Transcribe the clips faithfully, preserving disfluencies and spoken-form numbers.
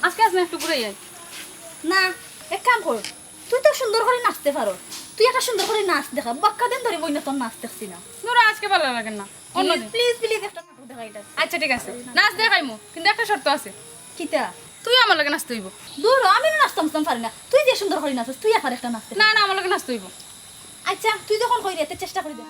আজকে আজ না একটু ঘুরে যাই। না, এক কাম কর, তুই তো সুন্দর করি নাচতে পারো, তুই একটা সুন্দর করি নাচ দেখা। বক্কা দিন ধরি বইনা তোর নাচ দেখছি না। নুরা, আজকে ভালা লাগের না, অন্য দিন। প্লিজ, প্লিজ, একটা নাটক দেখা এটা। আচ্ছা, ঠিক আছে, নাচ দেখাইমু, কিন্তু একটা শর্ত আছে। কিতা? তুই আমার লগে নাচতে অইবো। দূর হ, আমি না নাচতাম নাচতাম পারি না, তুই যে সুন্দর করি নাচস, তুই একার একটা নাচ দেখা। না, না, আমার লগে নাচতে অইবো। আচ্ছা, তুই যখন কইরে, তে চেষ্টা করি দেখ।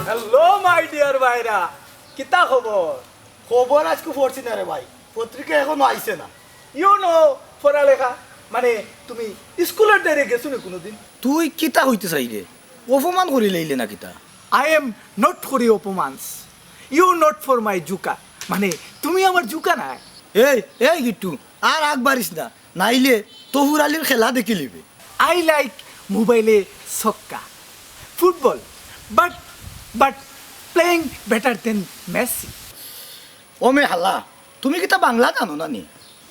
Hello, my dear ভাইরা, কিতা খবর? খবর আইজকু পড়ছি না রে ভাই, পত্রিকা এখনো আইছে না। You know, পড়ালেখা, মানে, তুমি স্কুলর ধারে গেছো নি কুনুদিন? তুই কিতা কইতে চাইরে? অপমান করিলাইলে না কিতা? I am not for your অপমানস। You not for my Dzukou. মানে, তুমি আমার জুকা নায়। এই, এই গিট্টু, আর আগ বাড়িস না, নাইলে তহুর আলীর খেলা দেখিলিবে। I like মোবাইলে ছক্কা, football, but, but playing better than Messi. ও মে হালা, তুমি কিতা বাংলা জানো না নি?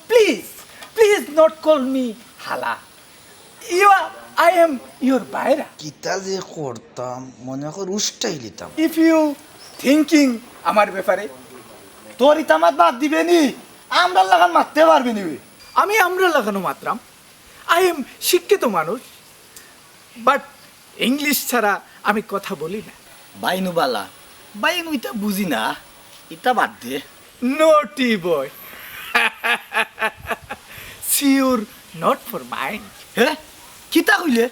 Please, please not call me হালা। You are, I am your ভাইরা। কিতা যে করতাম, মনে কর উষ্টাই লিতাম। If you thinking আমার ব্যাপারে। তোর ইতা মাত বাদ দিবে নি, আমরার লাখান মাততে পারবে নি বে। আমি আমরার লাখানও মাতরাম। I am শিক্ষিত মানুষ, but English ছাড়া আমি কথা বলি না। বাইনু বালা, বাইনু ইতা বুঝি না, ইতা বাদ দে। Naughty boy। Sure not for mine। হে? কিতা কইলে?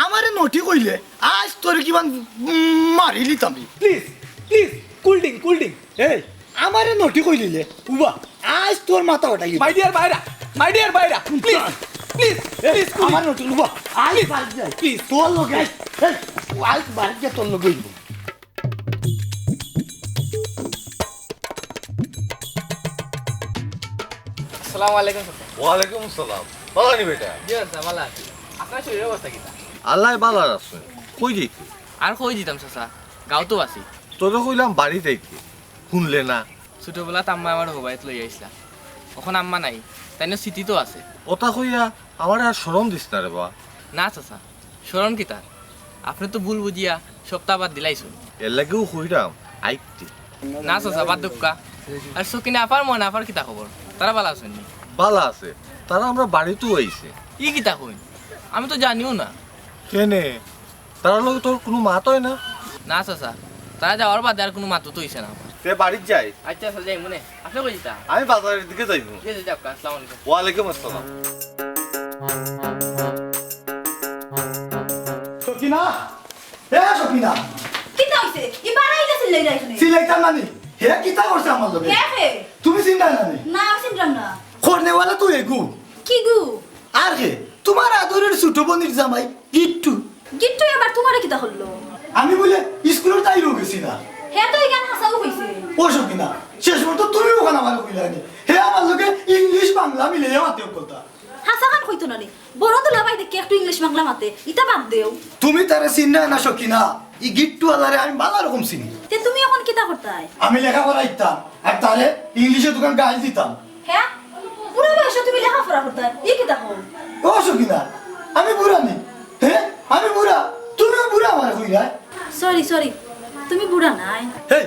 আমারে naughty কইলে? আইজ তোরে কিমান মারিলিতাম বে। Please, please, cool down, cool down। এই, আমারে naughty কইলিলে? উবা, আইজ তোর মাথা ফাটাই দিমু। My dear ভাইরা, my dear ভাইরা, please। প্লিজ, প্লিজ, আমার নতুন বউ, আই বাড়ি যাই। প্লিজ। তোর লগে, এই, এই, আই বাড়ি যাই, তোর লগে অইব। আসসালামু আলাইকুম, চাচা। ওয়ালাইকুম আসসালাম। ভালা নি বেটা? জি, চাচা, ভালা আছি। আপনার শরীরের অবস্থা কিতা? আল্লায় ভালা রাখছে। কই যাইতে? আর কই যাইতাম, চাচা? গাঁওত আছি। তোরে কইলাম বাড়িত আইতে, হুনলে না। ছোটবেলাত আম্মায় আমারে হবায়ত লইয়া আইছলা। অখন আম্মা নাই, তাইনর স্মৃতি তো আছে। অতা কইয়া আমারে আর শরম দিস না রে বা। না চাচা, শরম কিতা? আপনে তো ভুল বুঝিয়া সবতা বাদ দিলাইছইন। এরলাগিউ কইরাম, আইতে। না চাচা, বাদ দেউক্কা। আর সকিনা আফার, ময়না আফার কিতা খবর? তারা ভালা আছইন নি? ভালা আছে, তারা আমরার বাড়িতউ আইছে। ই কিতা কইন? আমি তো জানিও না। কেনে? তারার লগে তোর কুনু মাত অয় না? না চাচা, তারা যাওয়ার বাদে আর কুনু মাত তো অইছে না আমার। তে বাড়িত যাই। আচ্ছা চাচা, যাইমুনে। আপনে কই যাইতা? আমি বাজারর দিকে যাইমু। জি, জি, যাউক্কা। আসসালামু আলাইকুম। ওয়ালাইকুম আসসালাম। সকিনা! এ সকিনা! কিতা অইছে? ই বাড়াই গেছিল লইরা এখানে। চিল্লাইতাম না নি? হে কিতা করছে আমার লগে? হে কে? তুমি চিনরায় না নি? না, আমি চিনরাম না। করনেওয়ালা তো এগু। কি গু? আর কে? তুমার আদরের ছোট বইনর জামাই, গিট্টু। গিট্টু আবার তুমারে কিতা করলো? আমি বুলে ইস্কুলর তাইরও গেছি না। হে তো ইখান হাছাউ কইছে। ও সকিনা, শেষ পর্যন্ত তুমি অখান আমারে কইলায় নি। হে আমার লগে ইংলিশ বাংলা মিলাইয়া মাতে অকলতা। হাছাখান কইতো না নি। বড় দুলাভাই দেখি একটু ইংলিশ বাংলা মাতে, ইতা বাদ দেও। তুমি তারে চিনরায় না সকিনা, ই গিট্টু আলারে আমি ভালা রকম চিনি। তে তুমি অখন কিতা করতায়? আমি লেখাপড়া শিখতাম, আর তারে ইংলিশে দুখান গাইল দিতাম। হে? বুড়া বয়সে তুমি লেখাপড়া করতায়? ই কিতা কও? ও সকিনা, আমি বুড়া নি? হে? আমি বুড়া? তুমিও বুড়া আমারে কইরায়? সরি, সরি, তুমি বুড়া নায়। হে,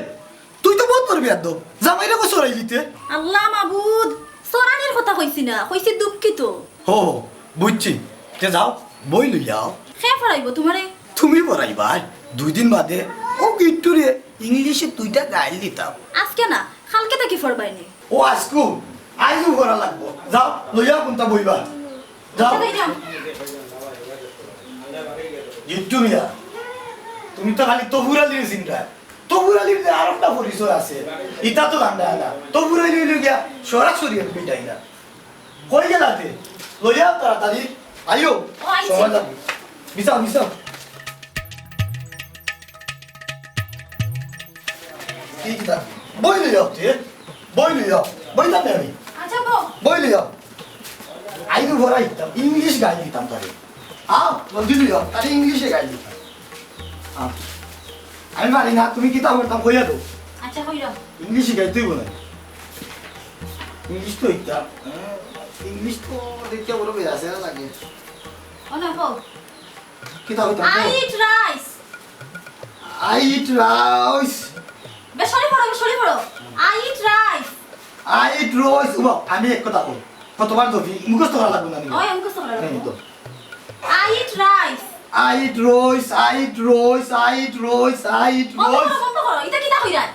তুই তো বউত বড় বেয়াদব। জামাইরে কো চড়াইলিতে। আল্লাহ মাবুদ, চড়ানির কথা কইছি না, কইছি দুঃখিত। হো, বুঝছি। তে যাও, বই লইয়া আও। কে পড়াইবো তুমারে? তুমি পড়াইবায়। দুই দিন বাদে অউ গিট্টুরে ইংলিশে দুইটা গাইল দিতাম। আজকে না, কালকে থাকি পড়বায়নে। ও আইজকু, আইজউ পড়া লাগবো। যাও, লইয়া আও কুনটা বইবা। যাও। আচ্ছা, যাই যাও। গিট্টু মিয়া, তুমি তো খালি তফুর আলীরে চিনরায়। তফুর আলীর যে আরোকটা পরিচয় আছে, ইতা তো জানরায় না। তফুর আলী অইলো গিয়া সরাসরি এক পিটাই না। কই গেলাতে? লইয়া আও তাড়াতাড়ি। আইও। ও, আইছি। সময় লাগবো। কি কিতা? বই লইয়া আও তে। বই লইয়া আও। বইতাম নে আমি। আচ্ছা, বউ। বই লইয়া আও। আইজকু পড়াইতাম, ইংলিশ গাইল দিতাম তারে। আও, জলদি লইয়া আও, তারে ইংলিশে গাইল দিতাম। আও। আমি পারি না, তুমি কিতা করতাম কইয়া দেও। আচ্ছা, কইরাম। ইংলিশ শিখাইতে অইবো না। ইংলিশ তো ইতা, হ্যাঁ, ইংলিশ তো দেখিয়া বড় বেজাসেরা লাগে। ও না, কও। কিতা কইতাম, I কও। Eat rice. I eat rice. বে, সরি পড়ো, বে, সরি পড়ো। I eat rice. I eat rice. উবা, আমি এক কথা কই। কতবার ধরবি? মুখস্থ করা লাগবো না নি? ওই, মুখস্থ করা লাগবো। হ্যাঁ, তো। I eat rice. I eat rice, I eat rice, I eat rice, I eat বন্ধ করো, rice. বন্ধ করো। ইতা কিতা কইরায়?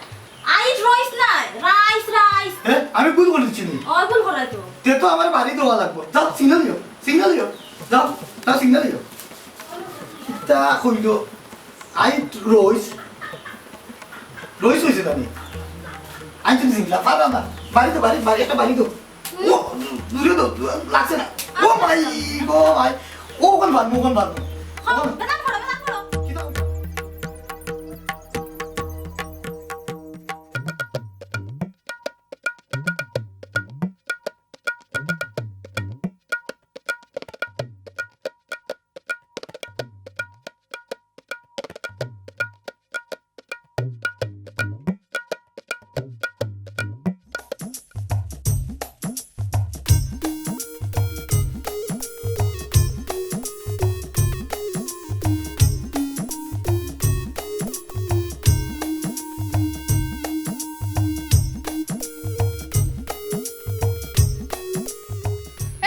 I eat rice নায়, rice, rice. হ্যাঁ, আমি ভুল করিলিছি নি? ওই, ভুল করায় তো। তে তো আমারে বাড়ি দেওয়া লাগবো। যাও, সিগন্যাল দিও, সিগন্যাল দিও। যাও, যাও, সিগন্যাল দিও। ইতা কইলো, I eat rice. Rice অইছে জানি। আই তুমি সিগন্যাল, পারো না। বাড়ি দেও, বাড়ি, বাড়ি, একটা বাড়ি দেও। ও, দূরে তো, লাগছে না। ও মাই গো, মাই। ও, ওখান ভাঙবো, ওখান ভাঙবো। করো, বেদাম করো, বেদাম করো। কি দাও?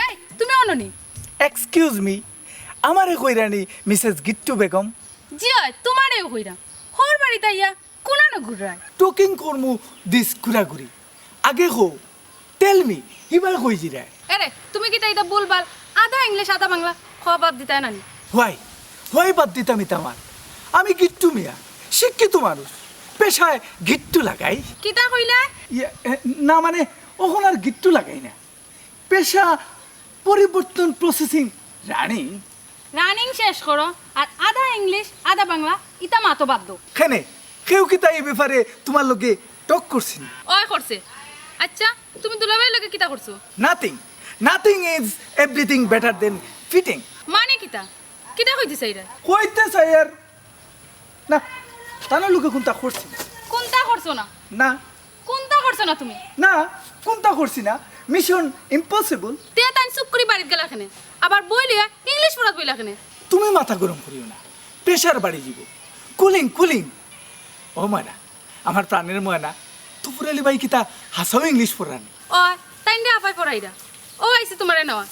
এই, তুমি অনো নি? Excuse me, আমারে কইরানি মিসেস গিট্টু বেগম? জি অয়, তুমারেউ কইরাম। হউর বাড়িত আইয়া কুনানো ঘুররায়? Talking করমু this ঘুরাঘুরি। আগে কও, tell me, হিবায় কই যিরায়? এরে, তুমি কিতা ইতা ভুলভাল আধা ইংলিশ আধা বাংলা কওয়া বাদ দিতায় না নি? Why? Why বাদ দিতাম ইতা আমার? আমি গিট্টু মিয়া, শিক্ষিত মানুষ, পেশায় গিট্টু লাগাই। কিতা কইলায়? ইয়ে, এ, না মানে, অখন আর গিট্টু লাগাই না। পেশা পরিবর্তন প্রসেসিং রানিং। রানিং শেষ করো, আর আধা ইংলিশ আধা বাংলা ইতা মাতো বাদ দেও। কেনে, কেউ কিতা ই ব্যাপারে তুমার লগে টক করছে নি? অয় করছে। আচ্ছা, তুমি দুলাভাইর লগে কিতা করছো? Nothing, nothing is everything better than fitting. মানে কিতা? কিতা কইতে চাইরা? কইতে চাইয়ার না, তানর লগে কুন্তা করছি না। কুন্তা করছো না? না। কুন্তা করছো না তুমি? না, কুন্তা করছি না। Mission impossible. তে তাইন চুপ করি বাড়িত গেলা কেনে? আবার বই লইয়া ইংলিশ পড়াত বইলা কেনে? তুমি মাথা গরম করিও না, প্রেশার বাড়ি যিবো। Cooling, cooling. ও ময়না, আমার প্রাণের ময়না, তফুর আলী ভাই কিতা হাছাউ ইংলিশ পড়ান? অয়, তাইনরে আফায় পড়াইরা। অউ আইছি তুমারে নেওয়া।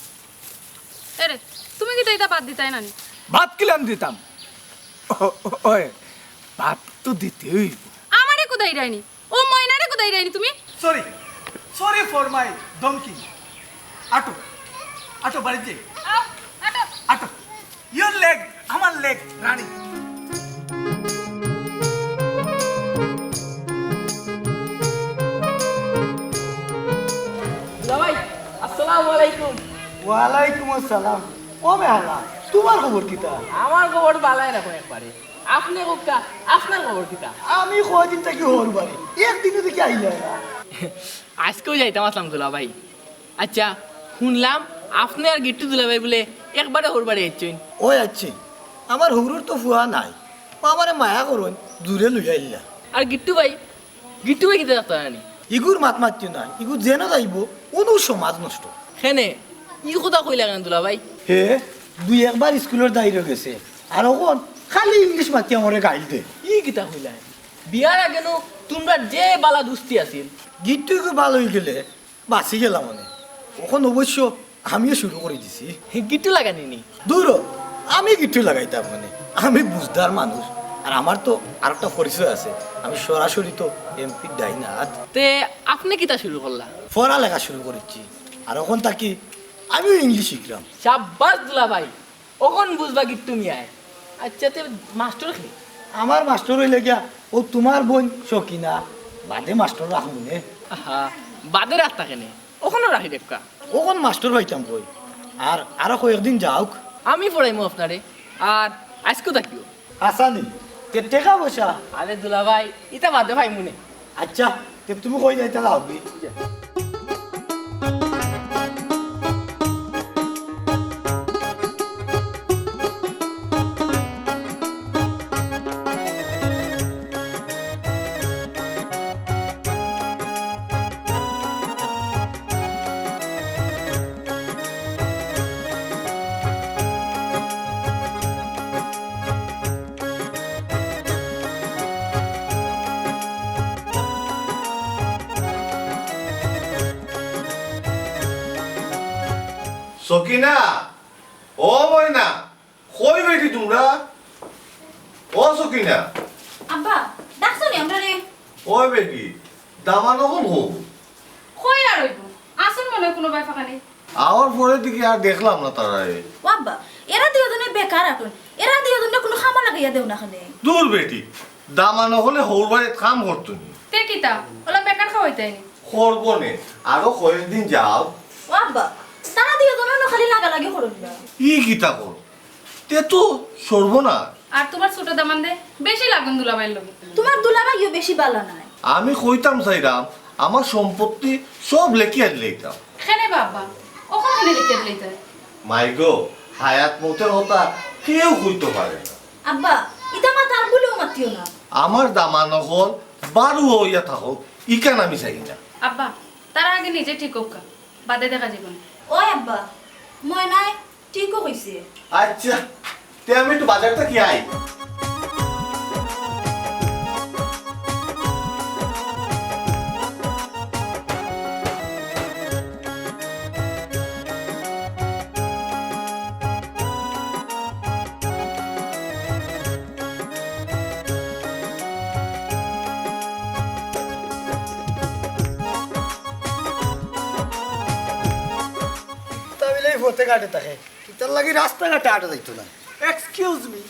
এরে, তুমি কিতা ইতা বাদ দিতায় না নি? বাদ কিলান দিতাম? ও, ও, ওই, বাদ তো দিতেউ অইবো। আমারে কুদাইরায় নি, অউ ময়নারে কুদাইরায় নি তুমি। Sorry, sorry for my donkey. আটো, আটো, বাড়িত যাই। আও, আটো। আটো। Your leg, আমার leg, রানী। দুলাভাই, আসসালামু আলাইকুম। ওয়ালাইকুম আসসালাম। ও বেহালা, তুমার খবর কিতা? আমার খবর বালা নায় একবারে। আপনে কউক্কা, আপনার খবর কিতা? আমি কয়দিন থাকি হউর বাড়ি, একদিনও দেখি আইলায় না। আইজকেউ যাইতাম আছলাম দুলাভাই। আইচ্ছা, হুনলাম আপনে আর গিট্টু দুলাভাই বুলে একবারে হউর বাড়ি আইছইন। অয় আইচ্ছা, আমার হউরর তো ফুয়া নাই, ও আমারে মায়া করইন, জুরে লইয়া আইলা। আর গিট্টু ভাই, গিট্টু ভাই কিতা দেখতা নানি? ইগুর মাত মাতিও না, ইগু যেনো যাইবো, অনো সমাজ নষ্ট। কেনে, ই কথা কইলা কেনে দুলাভাই? হে, দুই একবার ইস্কুলর দায়িত্ব গেছে, আর অখন খালি ইংলিশ মাতিয়া আমারে গাইল দে। ই কিতা কইলা? বিয়ার আগে নু তুমরার যে বালা দুস্তি আছিল। গিট্টু ইগু বালা অইগেলে বাঁচি গেলাম অনে। অখন অবশ্য আমিও শুরু করি দিছি। হে, গিট্টু লাগানি নি? দুরো, আমি গিট্টু লাগাইতাম মানে? আমি বুঝদার মানুষ। আর আমার তো আরোকটা পরিচয় আছে, আমি সরাসরি তো এমপির ডাইন হাত। তে আপনে কিতা শুরু করলা? পড়ালেখা শুরু করিছি। আর অখন থাকি আমিও ইংলিশ শিখলাম। সাব্বাস দুলাভাই, অখন বুঝবা গিট্টু মিয়ায়। আইচ্ছা, তে মাস্টর কে? আমার মাস্টর অইলে গিয়া অউ তুমার বইন সকিনা, বাদে মাস্টর রাখমুনে। আহা, বাদে রাখতা কেনে? অখনও রাখি দেউক্কা। অখন মাস্টর পাইতাম কই? আর, আরো কয়েকদিন যাউক। আমি পড়াইমু আপনারে, আর আইজকু থাকিও। আচ্ছা নি, তে টেকা পয়সা? আরে দুলাভাই, ইতা বাদে পাইমুনে। আইচ্ছা, তে তুমি কই যাইতা যাও গি। সকিনা, ও ময়না, কই বেটি তুমরা? ও সকিনা। আব্বা, ডাকছো নি আমরারে? ও বেটি, দামান অখন হউ। কই আর অইবো? আছইন মনে অয় কুনু বায় ফাঁকা নেই। আওয়ার পরে থাকি আর দেখলাম না তারারে। ও আব্বা, এরা দুইওজনে বেকার অখন। এরা দুইওজনরে কুনু কামো লাগাইয়া দেও না কেনে। দুর বেটি, দামান অকলে হউর বাড়িত কাম করতো নি। তে কিতা? অলা বেকার খাওয়াইতায় নি? করবো নে, আরো কয়েকদিন যাউক। ও আব্বা, তারা দুইওজনে অনো খালি লাগালাগি করইন না। ই কিতা কর? তে তো সর্বনাশ। আর তুমার ছোট দামান্দে বেশি লাগুন দুলাভাইর লগে। তুমার দুলাভাইও বেশি বালা নায়। আমি কইতাম চাইরাম, আমার সম্পত্তি সব লেখিয়া দিলাইতাম। কেনে বা আব্বা, অখন কেনে লেখিয়া দিলাইতায়? মাই গো, হায়াত মউতর কথা কেউ কইতো পারে না। আব্বা, ইতা মাত আর ভুলেও মাতিও না। আমার দামান অকল বারুয়া অইয়া থাকউক, ইখান আমি চাই না। আব্বা, তারা আগে নিজে ঠিক অউক্কা, বাদে দেখা যাইবো নে। ওই আব্বা, ময়নায় ঠিকউ কইছে। আইচ্ছা, তে আমি একটু বাজার থাকি আই। তা অইলে ই পথে ঘাটে থাকে, ইতার লাগি রাস্তাঘাটে আটা যাইতো না। Excuse me,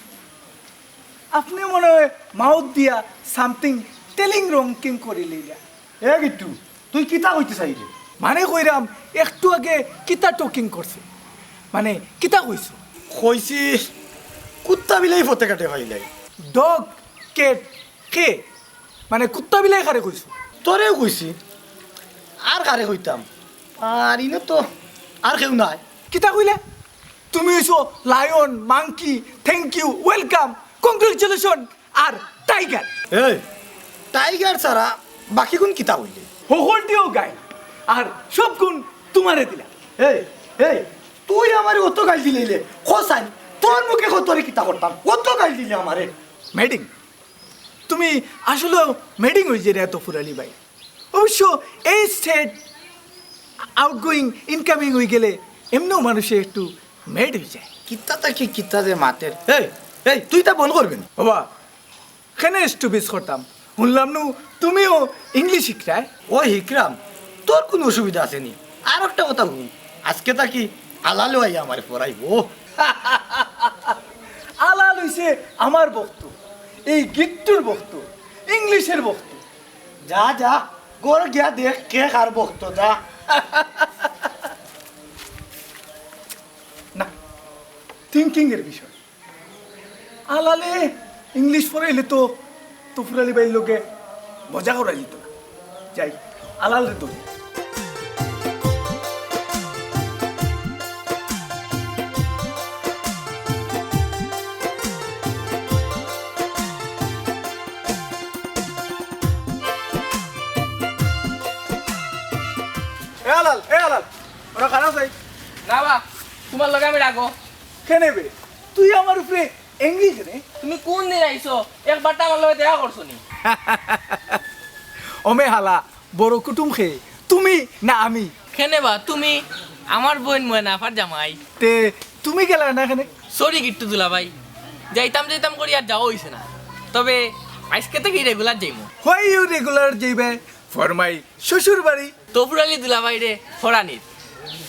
আপনে মনে অয় mouth দিয়া something telling wronging করিলিলা। এ গিট্টু, তুই কিতা কইতে চাইরে? মানে কইরাম, একটু আগে কিতা টকিং করছে? মানে, কিতা কইছো? কইছি, কুত্তা বিলাই পথে ঘাটে পাইলাই। Dog, cat, কে? মানে, কুত্তা বিলাই কারে কইছো? তোরেউ কইছি, আর কারে কইতাম? আর ইনো তো আর কেউ নাই। কিতা কইলে? তুমি অইছো lion, monkey, thank you, welcome, congratulation, আর tiger। এই, tiger ছাড়া বাকি গুণ কিতা কইলে? হকলটিও গাইল, আর সব গুণ তুমারে দিলাম। এই, এই, তুই আমারে অত গাইল দিলে, খোসাইন, তোর মুখে কত রে কিতা করতাম, অত গাইল দিলে আমারে। Mading, তুমি আসলেও mading অইযাইরায় তফুর আলী ভাই। অবশ্য এই state outgoing, incoming অইগেলে এমনেও মানুষে একটু mad অইযায়। কিতা থাকি কিতা যে মাতের। এই, এই, তুই তা বন্ধ করবি না? বাবা, কেনে stupid করতাম? হুনলাম নু তুমিও English হিকরায়? ও হিকরাম, তোর কুনু অসুবিধা আছে নি? আর একটা কথা হুন, আইজকে থাকি আলালও আইয়া আমারে পড়াইবো। আলাল অইছে আমার ভক্ত, এই গিট্টুর ভক্ত, English-এর ভক্ত। যা, যা, ঘর গিয়া দেখ কে কার ভক্ত, যা। না, thinking-এর বিষয়। আলালে English পড়াইলে তো তফুর আলী ভাইর লগে মজা করা যাইতো না। যাই, আলালরে ধরি। এ আলাল, এ আলাল, ওরা খারাপ যাই। না বা, তুমার লগে আমি রাখো। কেনে বে? তুই আমার উপরে angry কেনে? তুমি কুন দিন আইছো? একবার তো আমার লগে দেখা করছো নি? ওমে হালা, বড় কুটুম খে, তুমি না আমি? কেনে বা, তুমি আমার বইন ময়না আফার জামাই। তে তুমি গেলা না কেনে? Sorry গিট্টু দুলাভাই, যাইতাম যাইতাম করি আর যাওয়া অইছে না। তবে আইজকে থাকি regular যাইমু। Why you regular যাইবে? For my শ্বশুর বাড়ি। তফুর আলী দুলাভাইরে ফরানিত।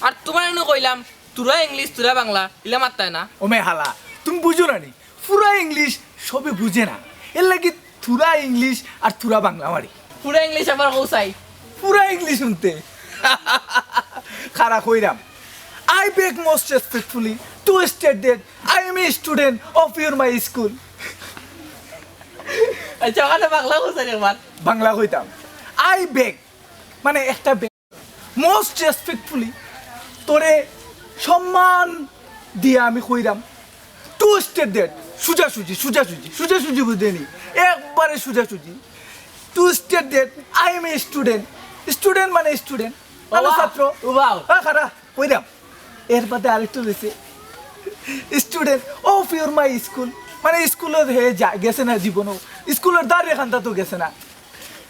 আর তুমারে নু কইলাম, থুড়া English, থুড়া বাংলা, ইলা মাততায় না। ওমে হালা, তুমি বুঝো না নি? পুরা English সবে বুঝে না। এরলাগি থুড়া English আর থুড়া বাংলা মারি। পুরা English আবার কও চাই। পুরা English হুনতে। খাড়া কইরাম। I beg most respectfully to state that I am a student of your my school. আচ্ছা, ওখানে বাংলা কও চাই একবার। বাংলা কইতাম। I beg, মানে একটা beg। Most respectfully, তোরে সম্মান দিয়া আমি কইরাম, to state that, সুজাসুজি, সুজাসুজি, সুজাসুজি বুঝে নি, একবারে সুজাসুজি। To state that I am a student, student মানে student, মানে বাবা, ছাত্র। বাবা। হ্যাঁ, খাড়া, কইরাম। এর বাদে আরেকটা রইছে, student of your my school, মানে স্কুলো হে যা-, গেছে না জীবনও, স্কুলর দ্বার এখানটা তো গেছে না।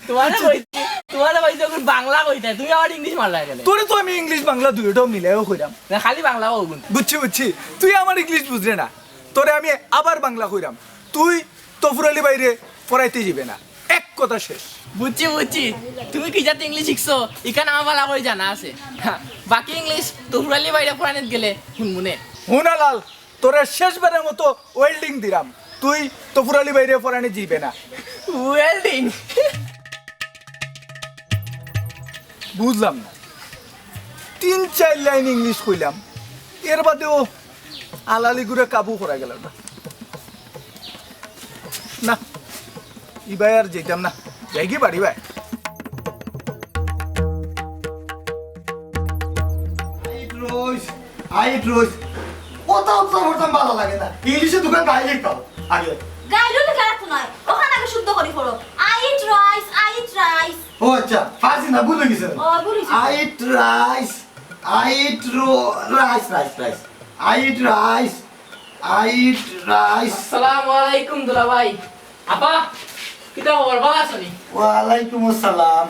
তুমারে কইছি, তুমারে কইছি, অখন বাংলা কইতায়, তুমি আবার English মারলায় কেনে? তোরে তো আমি English বাংলা দুইটাও মিলাইও কইরাম। না, খালি বাংলা কও কিন্তু। বুঝছি, বুঝছি। তুই আমার English বুঝরে না। তোরে আমি আবার বাংলা কইরাম। তুই তফুর আলী ভাইরে পড়াইতে যাইবে না। এক কথা শেষ। বুঝছি, বুঝছি। তুমি কি জাত English শিখছো, ইখান আমার ভালা করি জানা আছে। হ্যাঁ, বাকি English তফুর আলী ভাইরে পড়ানিত গেলে হুনমুনে। হুন আলাল, তোরে শেষবারের মতো warning দিরাম, তুই তফুর আলী ভাইরে পড়ানিত যাইবে না। Warning? বুঝলাম না, তিন চাইর line English কইলাম, এর বাদেও আলালিগুরে কাবু করা গেল না। না, ইবায় আর যাইতাম না, যাইগি বাড়ি বায়। আইট রইস, আইট রইস। ওটা উত্তর করতাম ভালা লাগে না। English-এ দোকান গাইলে পাও আগে। গাইলেও লেখা রাখতো নয়। ওখানে আগে শুদ্ধ করি পড়ো। I eat rice, I eat rice। ও আচ্ছা, ফার্সি না, ভুল অই গেছে। ও, ভুল অইছে। I eat rice, I eat ro-, rice, rice, rice। I eat rice, I eat rice। আসসালামু আলাইকুম দুলাভাই। আপা, কিতা খবর? ভালা আছো নি? ওয়ালাইকুম আসসালাম।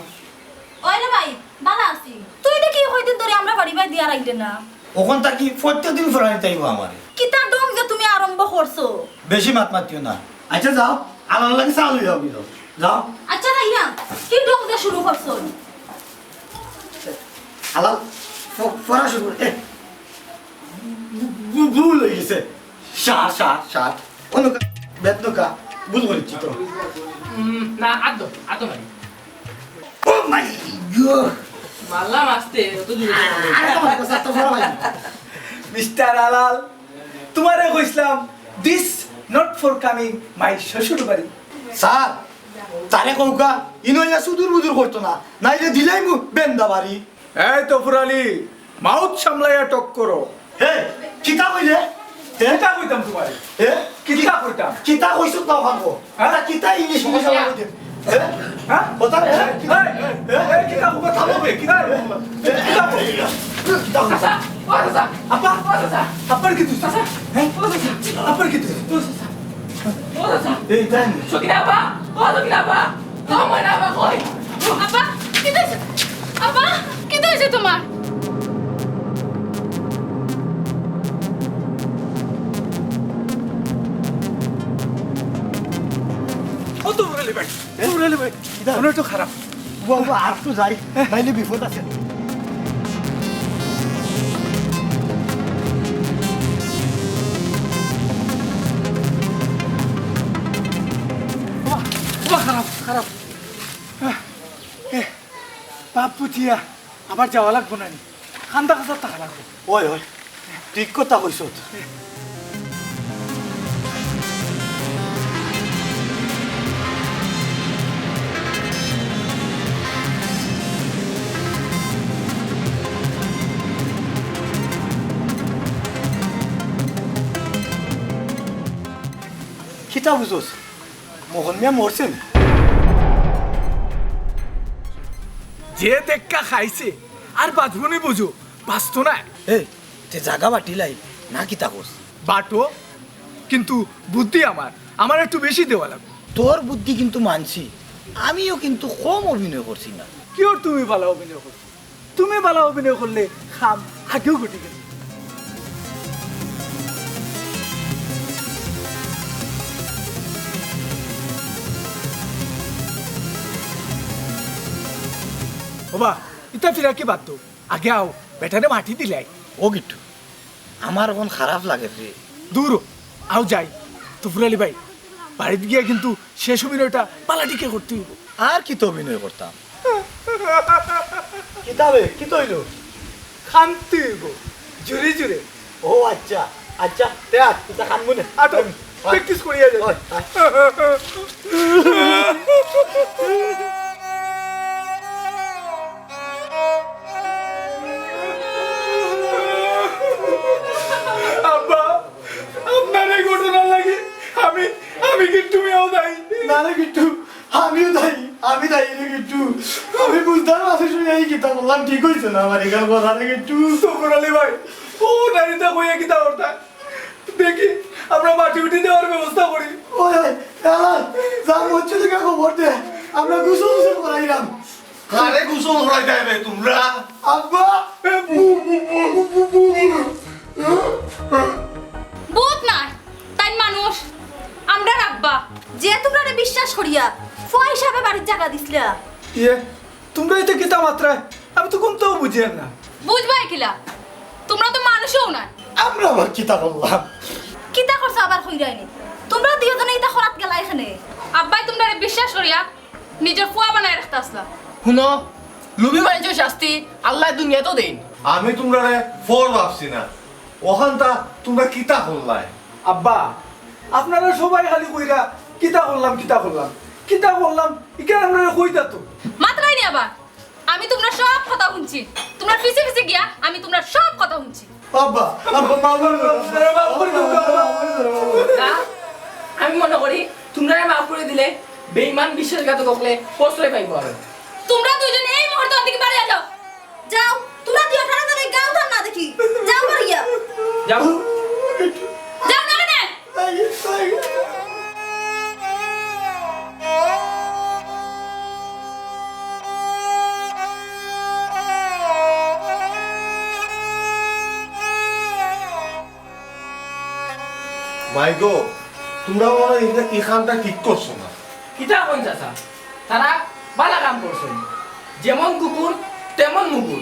ওই রে ভাই, ভালা আছি। তুই দেখি কয়দিন ধরি আমরা বাড়ি বায় দিয়া রাখলে না। ওখান থাকি প্রত্যেক দিন ফরানি তাইব আমারে। কিতা ঢং যে তুমি আরম্ভ করছো? বেশি মাত মাতিও না। আচ্ছা যাও, আমার লাগি চা লইয়া আও গিয়া। যাও। আচ্ছা ভাইয়া, কি ঢং যে শুরু করছো? হালাল, ফ-, ফরা শুরু করে। এ, ভু-, ভুল অই গেছে। সাত, সাত, সাত। অনুকা, বেতনুকা, ভুল করেছি তো। উম, না, আদ্য, আদ্য ভাই। Oh my God! মারলাম আস্তে, অত জোরে তো মারলাম। আরে, তোমার কাছে তো ফরা ভাই। মিস্টার আলাল, তুমারে কইছলাম, this not for coming my শ্বশুর বাড়ি। স্যার, তারে কউক্কা, ইনো আইয়া সুদুর বুদুর করতো না, নাইলে দিলাইমু বেন্দা বাড়ি। এই তফুর আলী, মাউথ সামলাইয়া টক করো। হে, কিতা কইলে? হে? কিতা কইতাম তুমারে? হে? কিতা কইতাম? কিতা কইছো তাও খাবো। হ্যাঁ? এটা কিতা ইংলিশ ভাষা বলে দিন? হে? হ্যাঁ? কথা হে? এই, এই, এই, কিতা কইবা? থামো বে, কিতা কইবা? হে? কিতা কইবা? কিতা কইবা? চাচা, ও চাচা। আপা, ও চাচা। আব্বার কিতা অইছে? চাচা, হে? ও চাচা। আব্বার কিতা অইছে? ও চাচা। ও চাচা। এই, তাই নি? সকিনা আপা, ও সকিনা আপা। ও ময়না আপা কই? আব্বা, কিতা অইছে? আব্বা, কিতা অইছে তুমার? ও তফুর আলী ভাই, হে? তফুর আলী ভাই, কিতা? মন একটু খারাপ। বাবা, আর তো যাই, নাইলে বিপদ আছে। বাবা, বাবা, খারাপ, খারাপ। আহ, এ, বাপ পুতিয়া, আবার যাওয়া লাগবো না নি? কান্দা কাছাত থাকা লাগবো। ওই, ওই, ঠিক কথা কইছত। কিতা বুঝোস? মোহন মিয়া মরছে নি? যে টেক্কা খাইছে, আর বাঁচবো নি বুঝো, বাঁচতো না। এ, তে জাগা বাটিলাই না কিতা কস? বাটো, কিন্তু বুদ্ধি আমার, আমার একটু বেশি দেওয়া লাগবো। তোর বুদ্ধি কিন্তু মানছি, আমিও কিন্তু কম অভিনয় করছি না। কিওর তুমি ভালা অভিনয় করছো? তুমি ভালা অভিনয় করলে কাম আগেউ ঘটি গেছে। ওবা, ইতা ফিরাকি বাদ দেও। আগে আও, বেটারে মাটি দিলাই। ও গিট্টু, আমার মন খারাপ লাগে রে। দূর, আও যাই। তফুর আলী ভাই, বাড়িত গিয়া কিন্তু শেষ অভিনয়টা ভালা টিকে করতে অইবো। আর কিতা অভিনয় করতাম? কিতা বে, কিতা অইলো? কানতে অইবো, জুরে জুরে। ও আচ্ছা, আচ্ছা, তে আর কিতা কানমু নে। আটো, আয়। Practice করিয়া যাই। আয়, আয়। আব্বা, আপনার এই ঘটনার লাগি আমি, আমি গিট্টু মিয়াও দায়ী। না রে গিট্টু, আমিও দায়ী, আমি দায়ী রে গিট্টু। আমি বুঝতাম না, আমি শুনে এই কিতা করলাম, ঠিক অইছে না আমার এখান কথা রে গিট্টু। তফুর আলী ভাই, ও নারীটা কইয়া কিতা করতা? দেখি, আমরা মাটি উঠি দেওয়ার ব্যবস্থা করি। ওই, ওই, এলা, যা মসজিদে গিয়া খবর দে, আমরা গোসল গোসল করাইলাম। কারে গোসল করাইতায় বে তুমরা? আব্বা! ভূত নায়, তাইন মানুষ। আমরার আব্বা, যে তুমরারে বিশ্বাস করিয়া ফুয়া হিসাবে বাড়িত জাগা দিছলা। ইয়ে, তুমরা ইতা কিতা মাতরায়? আমি তো কুন্তাউ বুঝিয়ার না। বুঝবায় কিলা? তুমরা তো মানুষও নায়। আমরা আবার কিতা করলাম? কিতা করছো আবার কইরায় নি? তুমরা দুইওজনে ইতা করাত গেলায় কেনে? আব্বায় তুমরারে বিশ্বাস করিয়া নিজর ফুয়া বানাই রাখতা আছলা। হুনো, লুভি মাইনষর শাস্তি আল্লায় দুনিয়াত দেইন। আমি তুমরারে ফর ভাবছি না, অখানতা তুমরা কিতা করলায়? আব্বা, আপনারা সবাই খালি কইরা কিতা করলাম, কিতা করলাম, কিতা করলাম, ইখান আপনারা কইতা তো। মাতরায় নি আবার। আমি তুমরার সব কথা হুনছি। তুমরার পিছে পিছে গিয়া আমি তুমরার সব কথা হুনছি। আব্বা, আব্বা, মাফ করি দেও, আব্বা। না, আমি মনো করি তুমরারে মাফ করি দিলে বেইমান বিশ্বাসঘাতক অকলে প্রশ্রয় পাইবো আরো। তুমরা দুইওজনে এই মুহূর্তে অন থাকি বারইয়া যাও। যাও, তুমরা দুইও ঠারে তারে গাও থান না দেখি। যাও বারইয়া। যাও। যাও না কেনে? মাই গো, তুমরা মনে অয় ইখানটা ঠিক করছো না। কিতা কইন চাচা? তারা ভালা কাম করছইন। যেমন কুকুর, তেমন মুগুর।